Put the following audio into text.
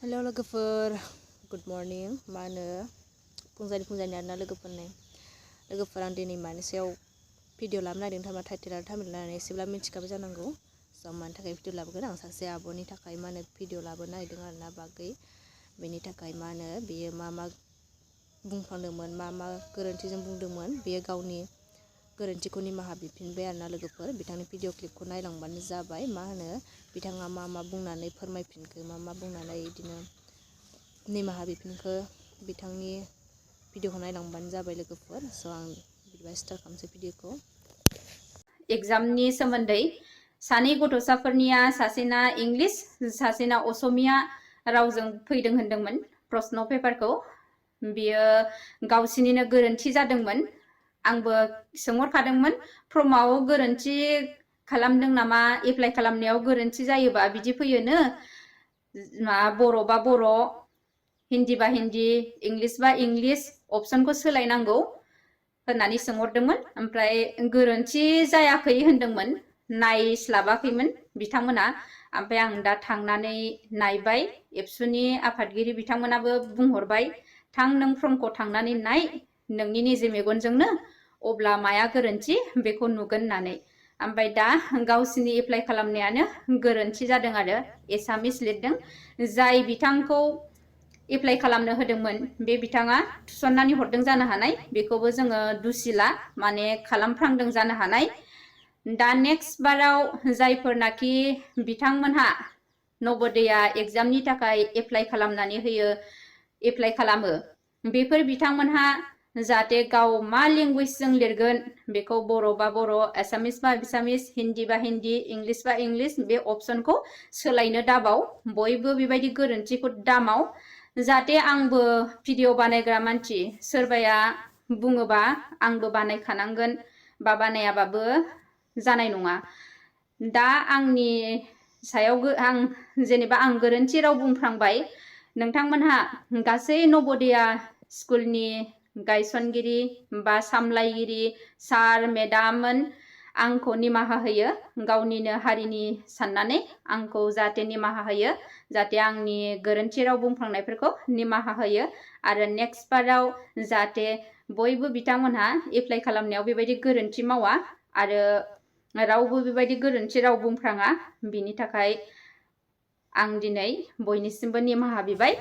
Hello लोगोफोर, good morning. मा होनो फुंजानि आरोना लोगोफोर आं दिनै मानि सायाव भिडिअ लाबोनो नागिरदों थारमाने टाइटेल आरो थाम्बनेल नायनानै एसेब्ला मिथिखाबाय जानांगौ। स' मानि थाखाय भिडिअ लाबोगोन, आं सासे आब'नि थाखाय मा होनो भिडिअ लाबोनो नागिरदों आरोना बागै। बेनि थाखाय मा होनो बेयो मा बुंफ्लांदोंमोन, मा गोरोन्थिजों बुंदोंमोन, बेयो गावनि गोरोन्थिखौ निमाहा बिफिनबाय आरोना लोगोफोर। बिथांनि भिडिअ क्लिपखौ नायलांबानो जाबाय। मा होनो बिथाङा मा बुंनानै फोरमायफिनखो, मा बुंनानै बिदिनो निमाहा बिफिनखो, बिथांनि भिडिअखौ नायलांबानो जाबाय लोगोफोर। स' आं बिदिबा स्टार्ट खालामसै भिडिअखौ। एग्जामनि सोमोन्दै सानै गथ'साफोरनिया सासेना इंलिश सासेना असमिया रावजों फैदों होनदोंमोन प्रश्न पेपारखौ। बियो गावसिनिनो गोरोन्थि जादोंमोन। आंबो सोंहरखादोंमोन फर्माव गोरोन्थि खालामदों नामा, एप्लाइ खालामनायाव गोरोन्थि जायोबा बिदि फैयोनो, बर' बा बर', हिन्दी बा हिन्दी, इंलिश बा इंलिश अपसनखौ सोलायनांगौ होननानै सोंहरदोंमोन। ओमफ्राय गोरोन्थि जायाखै होनदोंमोन, नायस्लाबाखैमोन बिथांमोना। ओमफ्राय आं दा थांनानै नायबाय, एबसुनि आफादगिरि बिथांमोनाबो बुंहरबाय, थां नों फर्मखौ थांनानै नाय नोंनि निजे मेगनजोंनो, अब्ला माया गोरोन्थि बेखौ नुगोन होननानै। ओमफ्राय दा गावसिनि एप्लाइ खालामनायानो गोरोन्थि जादों आरो एसामिस लिरदों। जाय बिथांखौ एप्लाइ खालामनो होदोंमोन बे बिथाङा थिसननानै हरदों जानो हानाय, बेखौबो जोङो दुसिला, माने खालामफ्रांदों जानो हानाय। दा नेक्स्ट बाराव जायफोरनाखि बिथांमोनहा नवोदया एग्जामनि थाखाय एप्लाइ खालामनानै होयो, एप्लाइ खालामो, बेफोर बिथांमोनहा जाहाथे गाव मा लेंगुवेजजों लिरगोन बेखौ बर' बा बर', एसामिस बा एसामिस, हिन्दी बा हिन्दी, इंलिश बा इंलिश बे अपसनखौ सोलायनो दाबाव, बयबो बेबायदि गोरोन्थिखौ दामाव। जाहाथे आंबो भिडिअ बानायग्रा मानसि, सोरबाया बुङोबा आंबो बानायखानांगोन बा बानायाबाबो जानाय नङा। दा आंनि सायाव आं जेनेबा आं गोरोन्थि राव बुंफ्रांबाय, नोंथांमोनहा गासै नवोदया स्कुलनि गायसनगिरि बा सामलायगिरि सार मेडाममोन आंखौ निमाहा होयो, गावनिनो हारिनि साननानै आंखौ जाहाथे निमाहा होयो, जाहाथे आंनि गोरोन्थि राव बुंफ्लांनायफोरखौ निमाहा होयो। आरो नेक्स्ट बाराव जाहाथे बयबो बिथांमोनहा एप्लाइ खालामनायाव बेबायदि गोरोन्थि मावा आरो रावबो बेबायदि गोरोन्थि राव बुंफ्राङा, बिनि थाखाय आं दिनै बयनिसिमबो निमाहा बिबाय।